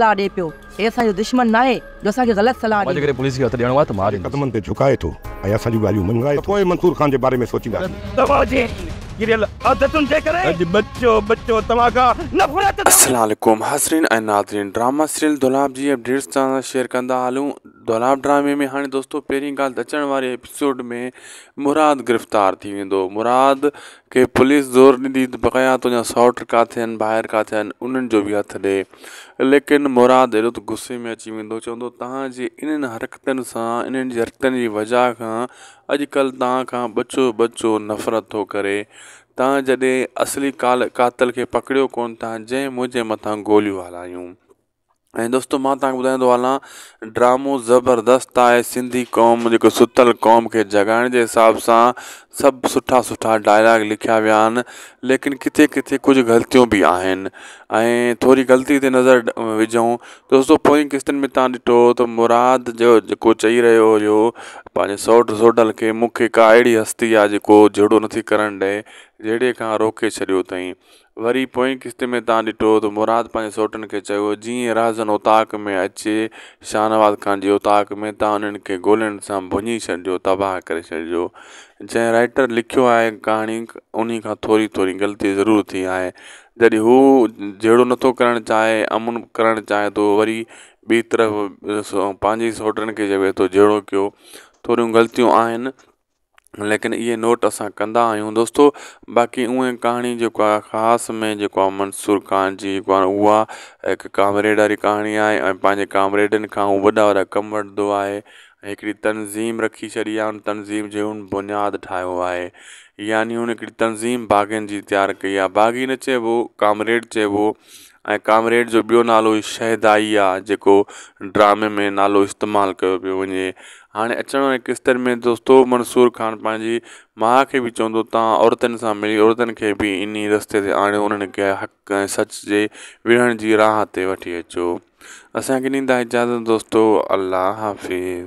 صلاح ڏئي پيو. هي اسان جو دشمن ناهي جو اسان کي غلط صلاح ڏئي. جيڪڏهن پوليس کي هٿ ڏيڻو آهي ته مان ڏيندس. قدمن تي جهڪائي ٿو ۽ اسان جون ڳالهيون مڃرائي ٿو ته پوء منصور خان جي باري ۾ سوچينداسين. توهان جي ڪريل عادتن جي ڪري اڄ ٻچو ٻچو توهان کان نفرت ٿو. السلام عليڪم حاضرين ۽ ناظرين ڊراما سيريل دولاب جي اپڊيٽس توهان سان شيئر ڪندا هلون دولاب ڊرامي ۾ هاڻي دوستو پهرين ڳالهه ته اچڻ واري ايپيسوڊ ۾ مراد گرفتار ٿي ويندو مراد کي پوليس زور ڏيندي ته بقايا تنهنجا سئوٽ ڪاٿي آهن ڀائر ڪاٿي آهن انهن جو به هٿ ڏي ليڪن مراد ايڏو ته غصي ۾ اچي ويندو چوندو توهان جي انهن حرڪتن سان انهن جي حرڪتن جي وجهه کان اڄڪلهه توهان کان ٻچو ٻچو نفرت ٿو ڪري توهان جڏهن اصلي قاتل کي پڪڙيو ڪونه ٿا جنهن منهنجي مٿان گوليون هلايون. ۽ دوستو مان توهان کي ٻڌائيندو هلان ڊرامو زبردست آهي سنڌي قوم جيڪو ستل قوم کي جڳائڻ جي حساب سان سڀ سٺا سٺا ڊائلاگ لکيا ويا آهن ليڪن ڪٿي ڪٿي ڪجهه غلطيون به آهن ۽ ٿوري غلطي تي نظر وجهون دوستو پوئين قسطن ۾ توهان ڏٺو ته مراد جو جيڪو چئي رهيو هيو پنهنجي سئوٽ سوڍل کي مون کي ڪا اهڙي هستي آهي جيڪو جهيڙو نٿي ڪرڻ ڏئي جهيڙي کان روڪي ڇڏيو اٿئين وري پوئين قسط ۾ توهان ڏٺو ته مراد پنهنجي سئوٽن کي چيو، جيئن رهزن اوطاق ۾ اچي شاهنواز خان جي اوطاق ۾ توهان انهن کي گولين سان ڀڃي ڇڏجو، تباهه ڪري ڇڏجو. جنهن رائيٽر لکيو آهي ڪهاڻي انهي کان ٿوري ٿوري غلطي ضرور ٿي آهي. جڏهن هو جهيڙو نٿو ڪرڻ چاهي امن ڪرڻ چاهي ٿو وري ٻي طرف پنهنجي سئوٽن کي چوي ٿو جهيڙو ڪيو ٿوريون غلطيون آهن. ليڪن اهي نوٽ اسان ڪندا آهيون دوستو باقي اونئن ڪهاڻي جيڪو آهي خاص ۾ جيڪو آهي منصور خان جي جيڪو آهي اها هڪ ڪامريڊ واري ڪهاڻي آهي ۽ پنهنجي ڪامريڊن کان هو وڏا وڏا ڪم وٺندو آهي ۽ هڪڙي تنظيم رکي ڇڏي آهي ان تنظيم جو هن بنياد ٺاهيو آهي يعني هن هڪڙي تنظيم باغين جي تيار ڪئي آهي باغي نه چئبو ڪامريڊ چئبو ۽ ڪامريڊ جو ٻيو نالو ئي شيدائي آ جيڪو ڊرامي ۾ نالو استعمال ڪيو پيو وڃي هاڻي اچڻ واري قسطن ۾ دوستو منصور خان پنهنجي ماء کي به چوندو توهان عورتن سان ملي عورتن کي به انهي رستي تي آڻيو انهن کي حق ۽ سچ جي وڙهڻ جي راهه تي وٺي اچو اسان کي ڏيندا اجازت دوستو الله حافظ.